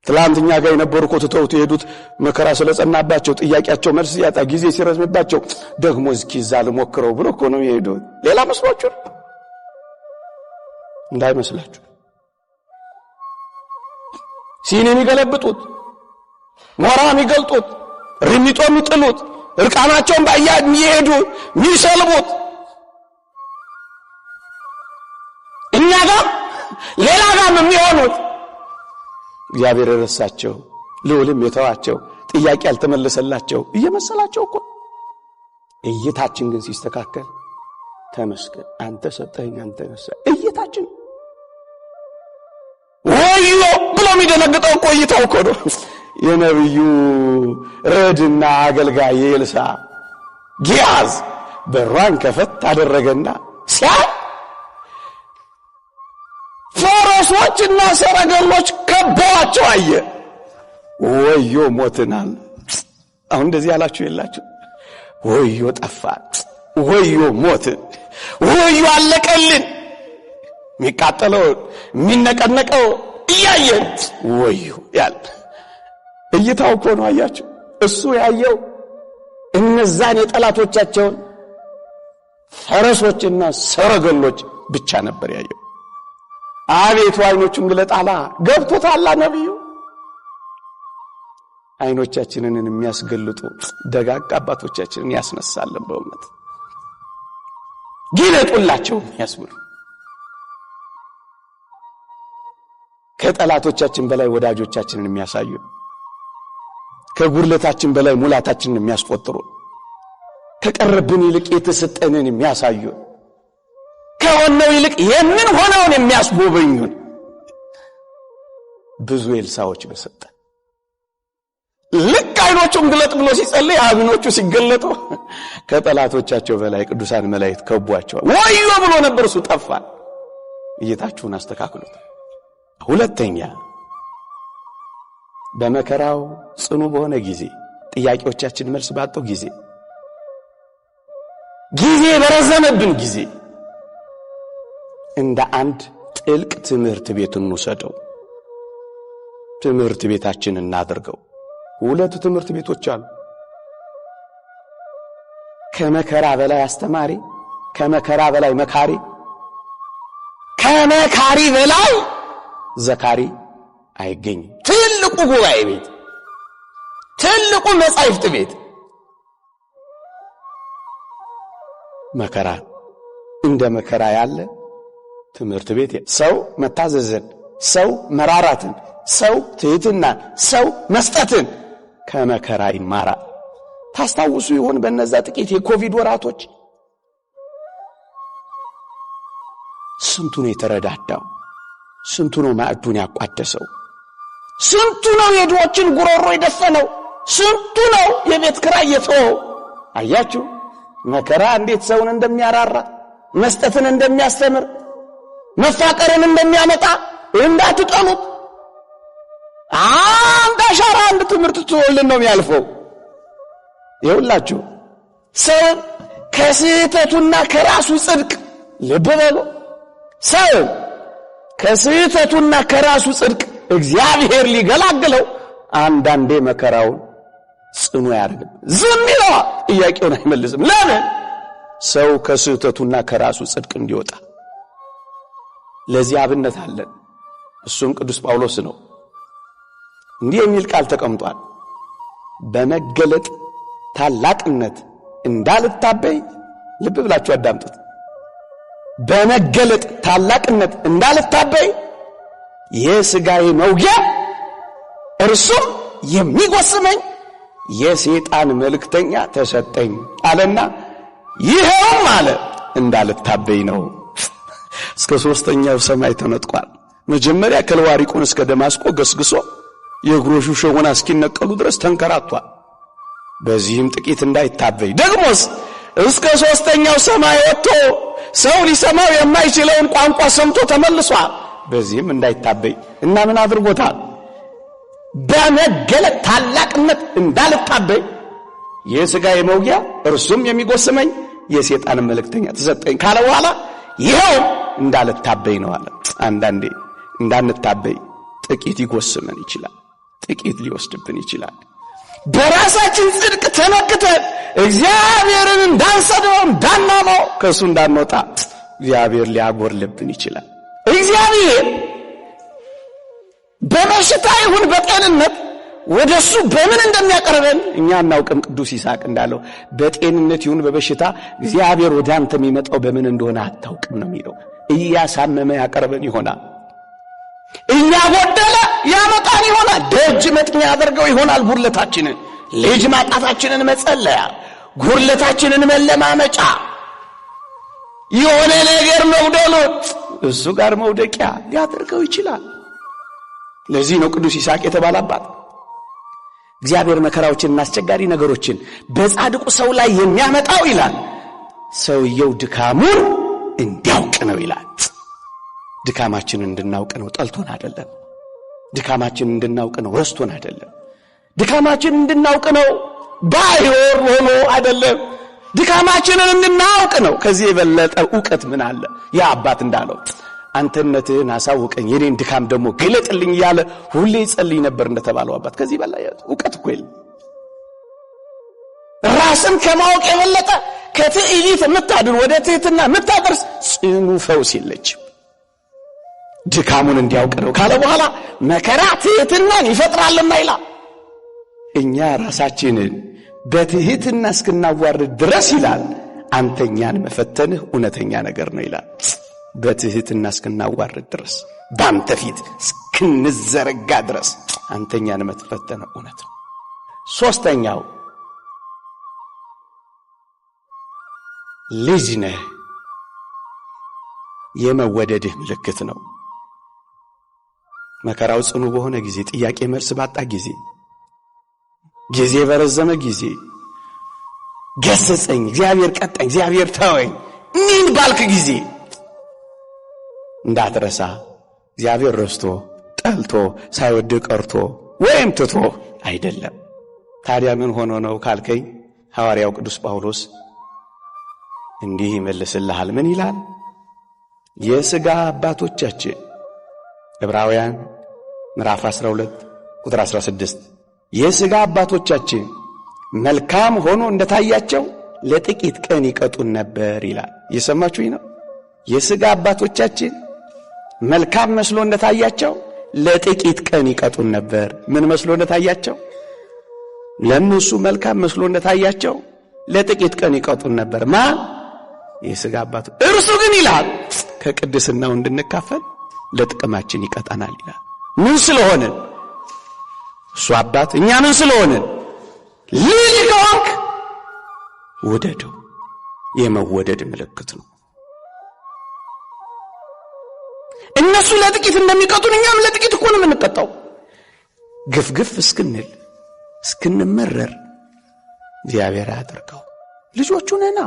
ትላንት እኛ ጋር የነበሩ እኮ ትተውት የሄዱት መከራ ስለጸናባቸው ጥያቄያቸው መልስ ሲያጣ ጊዜ ሲረዝምባቸው ደግሞ እስኪ እዛ ልሞክረው ብሎ እኮ ነው የሄዱት። ሌላ መስሏችሁ እንዳይመስላችሁ። ሲኒ የሚገለብጡት፣ ሞራ የሚገልጡት፣ ሪሚጦ የሚጥሉት፣ እርቃናቸውን ባያ የሚሄዱ የሚሰልቡት እኛ ጋር ሌላ ጋርም የሚሆኑት እግዚአብሔር የረሳቸው ልዑልም የተዋቸው ጥያቄ ያልተመለሰላቸው እየመሰላቸው እኮ። እይታችን ግን ሲስተካከል ተመስገን አንተ ሰጠኸኝ አንተ ነሳ እይታችን ወዮ ብሎ የሚደነግጠው እኮ እይታው እኮ ነው። የነብዩ ረድና አገልጋይ ኤልሳዕ ጊያዝ በሯን ከፈት አደረገና ሲያይ ፈረሶችና ሰረገሎች ከበዋቸው አየ። ወዮ ሞትናል። አሁን እንደዚህ ያላችሁ የላችሁ? ወዮ ጠፋን፣ ወዮ ሞትን፣ ወዮ አለቀልን። የሚቃጠለው የሚነቀነቀው እያየን ወዮ ያለ እይታው እኮ ነው። አያችሁ፣ እሱ ያየው እነዛን የጠላቶቻቸውን ፈረሶችና ሰረገሎች ብቻ ነበር ያየው። አቤቱ አይኖቹን ግለጣላ ገብቶታላ ነብዩ። አይኖቻችንን የሚያስገልጡ ደጋግ አባቶቻችንን ያስነሳልን። በእውነት ግለጡላቸው የሚያስብሉ ከጠላቶቻችን በላይ ወዳጆቻችንን የሚያሳዩ፣ ከጉድለታችን በላይ ሙላታችንን የሚያስቆጥሩ፣ ከቀረብን ይልቅ የተሰጠንን የሚያሳዩ፣ ከሆነው ይልቅ የምን ሆነውን የሚያስጎበኙን ብዙ ኤልሳዎች በሰጠ። ልክ አይኖቹን ግለጥ ብሎ ሲጸልይ አይኖቹ ሲገለጡ ከጠላቶቻቸው በላይ ቅዱሳን መላእክት ከቧቸዋል። ወዮ ብሎ ነበር እሱ ጠፋ። እይታችሁን አስተካክሉት። ሁለተኛ፣ በመከራው ጽኑ በሆነ ጊዜ፣ ጥያቄዎቻችን መልስ ባጡ ጊዜ፣ ጊዜ በረዘመብን ጊዜ እንደ አንድ ጥልቅ ትምህርት ቤት እንውሰደው። ትምህርት ቤታችን እናድርገው። ሁለት ትምህርት ቤቶች አሉ። ከመከራ በላይ አስተማሪ፣ ከመከራ በላይ መካሪ፣ ከመካሪ በላይ ዘካሪ አይገኝም። ትልቁ ጉባኤ ቤት፣ ትልቁ መጻሕፍት ቤት መከራ። እንደ መከራ ያለ ትምህርት ቤት ሰው መታዘዝን፣ ሰው መራራትን፣ ሰው ትህትናን፣ ሰው መስጠትን ከመከራ ይማራል። ታስታውሱ ይሆን በነዛ ጥቂት የኮቪድ ወራቶች ስንቱ ነው የተረዳዳው? ስንቱ ነው ማዕዱን ያቋደሰው? ስንቱ ነው የድሆችን ጉሮሮ የደፈነው? ስንቱ ነው የቤት ኪራይ የተወው? አያችሁ መከራ እንዴት ሰውን እንደሚያራራ፣ መስጠትን እንደሚያስተምር፣ መፋቀርን እንደሚያመጣ። እንዳትጠሉት። አንድ አሻራ አንድ ትምህርት ትቶልን ነው የሚያልፈው። ይኸውላችሁ ሰው ከስህተቱና ከራሱ ጽድቅ፣ ልብ በሉ፣ ሰው ከስህተቱና ከራሱ ጽድቅ እግዚአብሔር ሊገላግለው አንዳንዴ መከራውን ጽኑ ያደርግም፣ ዝም ይለዋል፣ ጥያቄውን አይመልስም። ለምን? ሰው ከስህተቱና ከራሱ ጽድቅ እንዲወጣ። ለዚህ አብነት አለን። እሱም ቅዱስ ጳውሎስ ነው። እንዲህ የሚል ቃል ተቀምጧል። በመገለጥ ታላቅነት እንዳልታበይ፣ ልብ ብላችሁ አዳምጡት። በመገለጥ ታላቅነት እንዳልታበይ የሥጋዬ መውጊያ እርሱም የሚጎስመኝ የሰይጣን መልእክተኛ ተሰጠኝ አለና ይኸውም አለ እንዳልታበይ ነው። እስከ ሶስተኛው ሰማይ ተነጥቋል። መጀመሪያ ከልዋሪቁን እስከ ደማስቆ ገስግሶ የእግሮቹ ሸጎና እስኪነቀሉ ድረስ ተንከራቷል። በዚህም ጥቂት እንዳይታበይ ደግሞስ እስከ ሶስተኛው ሰማይ ወጥቶ ሰው ሊሰማው የማይችለውን ቋንቋ ሰምቶ ተመልሷል። በዚህም እንዳይታበይ እና ምን አድርጎታል? በመገለጥ ታላቅነት እንዳልታበይ የሥጋዬ መውጊያ እርሱም የሚጎስመኝ የሰይጣን መልእክተኛ ተሰጠኝ ካለ በኋላ ይኸው እንዳልታበይ ነው አለ። አንዳንዴ እንዳንታበይ ጥቂት ይጎስመን ይችላል። ጥቂት ሊወስድብን ይችላል። በራሳችን ጽድቅ ተመክተን እግዚአብሔርን እንዳንሰድበው እንዳናማው ከእሱ እንዳንወጣ እግዚአብሔር ሊያጎርልብን ይችላል። እግዚአብሔር በበሽታ ይሁን በጤንነት ወደሱ በምን እንደሚያቀርበን እኛ አናውቅም። ቅዱስ ይስሐቅ እንዳለው በጤንነት ይሁን በበሽታ እግዚአብሔር ወደ አንተ የሚመጣው በምን እንደሆነ አታውቅም ነው የሚለው። እያሳመመ ያቀርበን ይሆናል፣ እያጎደለ ያመጣን ይሆናል፣ ደጅ መጥኛ ያደርገው ይሆናል። ጉድለታችንን፣ ልጅ ማጣታችንን መጸለያ፣ ጉድለታችንን መለማመጫ፣ የሆነ ነገር መጉደሉን እሱ ጋር መውደቂያ ሊያደርገው ይችላል። ለዚህ ነው ቅዱስ ይስሐቅ የተባለ አባት እግዚአብሔር መከራዎችንና አስቸጋሪ ነገሮችን በጻድቁ ሰው ላይ የሚያመጣው ይላል ሰውየው ድካሙን እንዲያውቅ ነው ይላል። ድካማችንን እንድናውቅ ነው፣ ጠልቶን አይደለም። ድካማችንን እንድናውቅ ነው፣ ረስቶን አይደለም። ድካማችንን እንድናውቅ ነው፣ ባይወር ሆኖ አይደለም። ድካማችንን እንድናውቅ ነው። ከዚህ የበለጠ ዕውቀት ምን አለ? ያ አባት እንዳለው አንተነትህን አሳውቀኝ የኔን ድካም ደግሞ ግለጥልኝ እያለ ሁሌ ይጸልይ ነበር እንደተባለው አባት። ከዚህ በላይ ዕውቀት እኮ የለም። ራስን ከማወቅ የበለጠ ከትዕቢት የምታድን ወደ ትህትና የምታደርስ ጽኑ ፈውስ የለችም። ድካሙን እንዲያውቅ ነው ካለ በኋላ መከራ ትህትናን ይፈጥራልና ይላል። እኛ ራሳችንን በትህትና እስክናዋርድ ድረስ ይላል አንተኛን መፈተንህ እውነተኛ ነገር ነው ይላል። በትህትና እስክናዋርድ ድረስ፣ ባንተ ፊት እስክንዘረጋ ድረስ አንተኛን መፈተንህ እውነት ነው። ሶስተኛው ልጅ ነህ የመወደድህ ምልክት ነው። መከራው ጽኑ በሆነ ጊዜ፣ ጥያቄ መልስ ባጣ ጊዜ፣ ጊዜ በረዘመ ጊዜ፣ ገሰጸኝ እግዚአብሔር፣ ቀጣኝ እግዚአብሔር፣ ተወኝ ምን ባልክ ጊዜ እንዳትረሳ እግዚአብሔር ረስቶ ጠልቶ ሳይወድ ቀርቶ ወይም ትቶ አይደለም። ታዲያ ምን ሆኖ ነው ካልከኝ ሐዋርያው ቅዱስ ጳውሎስ እንዲህ ይመልስልሃል። ምን ይላል? የሥጋ አባቶቻችን ዕብራውያን ምዕራፍ 12 ቁጥር 16 የሥጋ አባቶቻችን መልካም ሆኖ እንደታያቸው ለጥቂት ቀን ይቀጡን ነበር ይላል። እየሰማችሁኝ ነው? የሥጋ አባቶቻችን መልካም መስሎ እንደታያቸው ለጥቂት ቀን ይቀጡን ነበር። ምን መስሎ እንደታያቸው? ለእነሱ መልካም መስሎ እንደታያቸው ለጥቂት ቀን ይቀጡን ነበር። ማን? የሥጋ አባቱ። እርሱ ግን ይላል ከቅድስናው እንድንካፈል ለጥቅማችን ይቀጣናል ይላል። ምን ስለሆንን? እሱ አባት፣ እኛ ምን ስለሆንን? ልጅ ከሆንክ ውደደው። የመወደድ ምልክት ነው። እነሱ ለጥቂት እንደሚቀጡን እኛም ለጥቂት እኮ ነው የምንቀጣው። ግፍግፍ እስክንል እስክንመረር እግዚአብሔር አያደርገው። ልጆቹ ነና።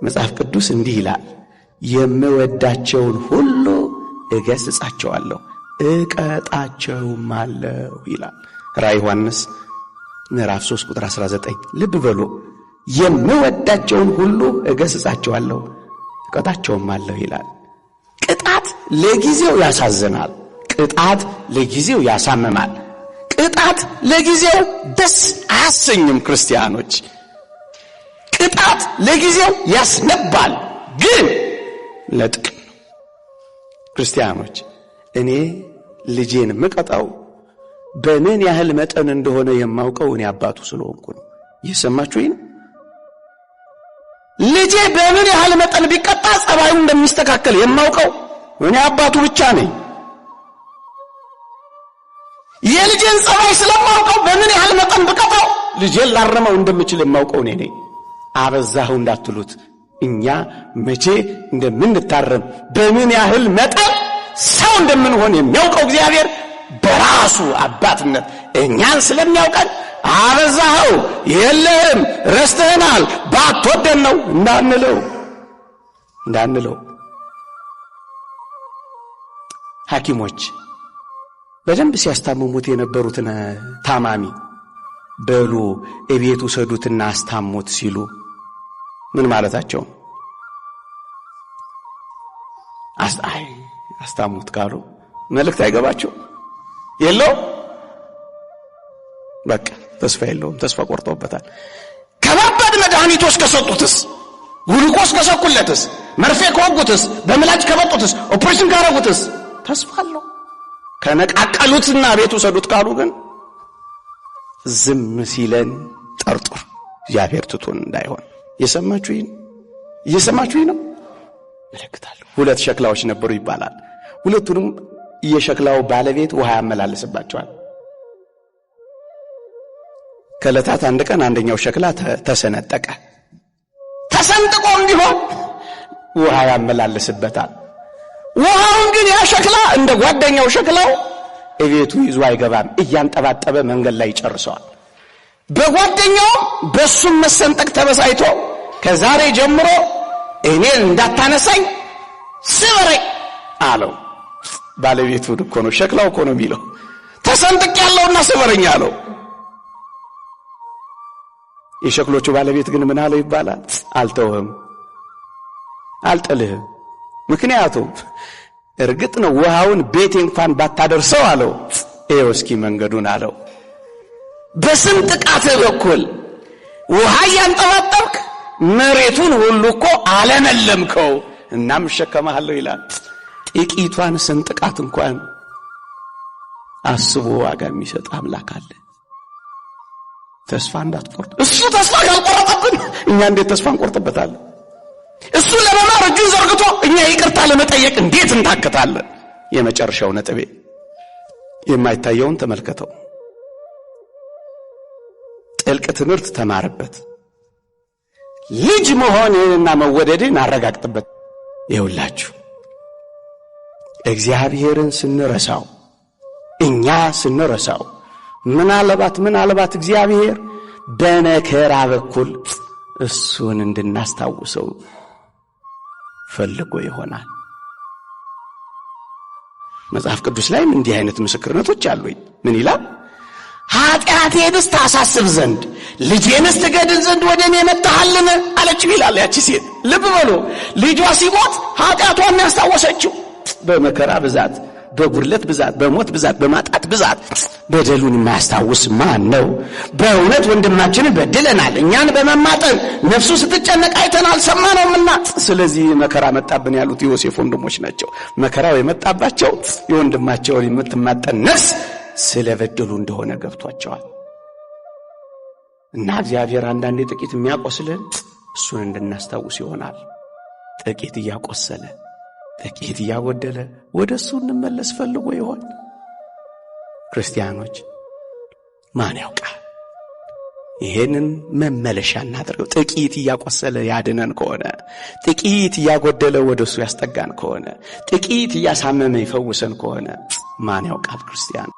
መጽሐፍ ቅዱስ እንዲህ ይላል፣ የምወዳቸውን ሁሉ እገሥጻቸዋለሁ እቀጣቸውማለሁ ይላል። ራዕየ ዮሐንስ ምዕራፍ 3 ቁጥር 19። ልብ በሉ፣ የምወዳቸውን ሁሉ እገሥጻቸዋለሁ እቀጣቸውማለሁ ይላል። ቅጣት ለጊዜው ያሳዝናል። ቅጣት ለጊዜው ያሳምማል። ቅጣት ለጊዜው ደስ አያሰኝም። ክርስቲያኖች፣ ቅጣት ለጊዜው ያስነባል፣ ግን ለጥቅም ነው። ክርስቲያኖች፣ እኔ ልጄን ምቀጣው በምን ያህል መጠን እንደሆነ የማውቀው እኔ አባቱ ስለሆንኩ ነው። እየሰማችሁኝ ነው? ልጄ በምን ያህል መጠን ቢቀጣ ጸባዩ እንደሚስተካከል የማውቀው እኔ አባቱ ብቻ ነኝ። የልጄን ጸባይ ስለማውቀው በምን ያህል መጠን ብቀጣው ልጄን ላርመው እንደምችል የማውቀው እኔ ነኝ። አበዛኸው እንዳትሉት፣ እኛ መቼ እንደምንታረም በምን ያህል መጠን ሰው እንደምንሆን የሚያውቀው እግዚአብሔር በራሱ አባትነት እኛን ስለሚያውቀን አበዛኸው፣ የለህም፣ ረስተህናል፣ ባትወደን ነው እንዳንለው። ሐኪሞች በደንብ ሲያስታምሙት የነበሩትን ታማሚ በሉ እቤት ውሰዱትና አስታሙት ሲሉ ምን ማለታቸው? አስታሙት ካሉ መልእክት አይገባቸው? የለው በቃ ተስፋ የለውም። ተስፋ ቆርጦበታል። ከባባድ መድኃኒቶች ከሰጡትስ፣ ግሉኮስ ከሰኩለትስ፣ መርፌ ከወጉትስ፣ በምላጭ ከበጡትስ፣ ኦፕሬሽን ካረጉትስ ተስፋ አለው። ከነቃቀሉትና ቤቱ ሰዱት ካሉ ግን ዝም ሲለን ጠርጥር፣ እግዚአብሔር ትቶን እንዳይሆን። እየሰማችሁኝ ነው? እመለከታለሁ። ሁለት ሸክላዎች ነበሩ ይባላል። ሁለቱንም የሸክላው ባለቤት ውሃ ያመላልስባቸዋል። ከዕለታት አንድ ቀን አንደኛው ሸክላ ተሰነጠቀ። ተሰንጥቆም ቢሆን ውሃ ያመላልስበታል። ውሃውን ግን ያ ሸክላ እንደ ጓደኛው ሸክላው እቤቱ ይዞ አይገባም፣ እያንጠባጠበ መንገድ ላይ ይጨርሰዋል። በጓደኛው በሱም መሰንጠቅ ተበሳይቶ ከዛሬ ጀምሮ እኔን እንዳታነሳኝ ስበረኝ አለው። ባለቤቱ እኮ ነው፣ ሸክላው እኮ ነው የሚለው። ተሰንጥቅ ያለውና ስበረኝ አለው። የሸክሎቹ ባለቤት ግን ምን አለው ይባላል? አልተውህም፣ አልጥልህም። ምክንያቱም እርግጥ ነው ውሃውን ቤቴ እንኳን ባታደርሰው አለው፣ ይኸው እስኪ መንገዱን አለው። በስንጥቃትህ በኩል ውሃ እያንጠባጠብክ መሬቱን ሁሉ እኮ አለመለምከው፣ እናም እሸከምሃለሁ ይላል። ጥቂቷን ስንጥቃት እንኳን አስቦ ዋጋ የሚሰጥ አምላክ አለ። ተስፋ እንዳትቆርጥ። እሱ ተስፋ ካልቆረጠብን እኛ እንዴት ተስፋ እንቆርጥበታለን? እሱ ለመማር እጁን ዘርግቶ እኛ ይቅርታ ለመጠየቅ እንዴት እንታክታለን? የመጨረሻው ነጥቤ የማይታየውን ተመልከተው፣ ጥልቅ ትምህርት ተማርበት፣ ልጅ መሆንህንና መወደድህን አረጋግጥበት። ይኸውላችሁ እግዚአብሔርን ስንረሳው፣ እኛ ስንረሳው ምናልባት እግዚአብሔር በመከራ በኩል እሱን እንድናስታውሰው ፈልጎ ይሆናል። መጽሐፍ ቅዱስ ላይም እንዲህ አይነት ምስክርነቶች አሉኝ። ምን ይላል? ኃጢአቴንስ ታሳስብ ዘንድ ልጄንስ ትገድል ዘንድ ወደ እኔ መጥተሃልን አለችው ይላል ያቺ ሴት። ልብ በሉ፣ ልጇ ሲሞት ኃጢአቷን ያስታወሰችው። በመከራ ብዛት፣ በጉድለት ብዛት፣ በሞት ብዛት፣ በማጣት ብዛት በደሉን የማያስታውስ ማን ነው? በእውነት ወንድማችንን በድለናል፣ እኛን በመማጠን ነፍሱ ስትጨነቅ አይተናል፣ ሰማነውምና ስለዚህ መከራ መጣብን ያሉት ዮሴፍ ወንድሞች ናቸው። መከራው የመጣባቸው የወንድማቸውን የምትማጠን ነፍስ ስለበደሉ እንደሆነ ገብቷቸዋል። እና እግዚአብሔር አንዳንዴ ጥቂት የሚያቆስልን እሱን እንድናስታውስ ይሆናል። ጥቂት እያቆሰለ ጥቂት እያጎደለ ወደ እሱ እንመለስ ፈልጎ ይሆን? ክርስቲያኖች ማን ያውቃል? ይሄንን መመለሻ እናድርገው። ጥቂት እያቆሰለ ያድነን ከሆነ፣ ጥቂት እያጎደለ ወደ እሱ ያስጠጋን ከሆነ፣ ጥቂት እያሳመመ ይፈውሰን ከሆነ ማን ያውቃል ክርስቲያን?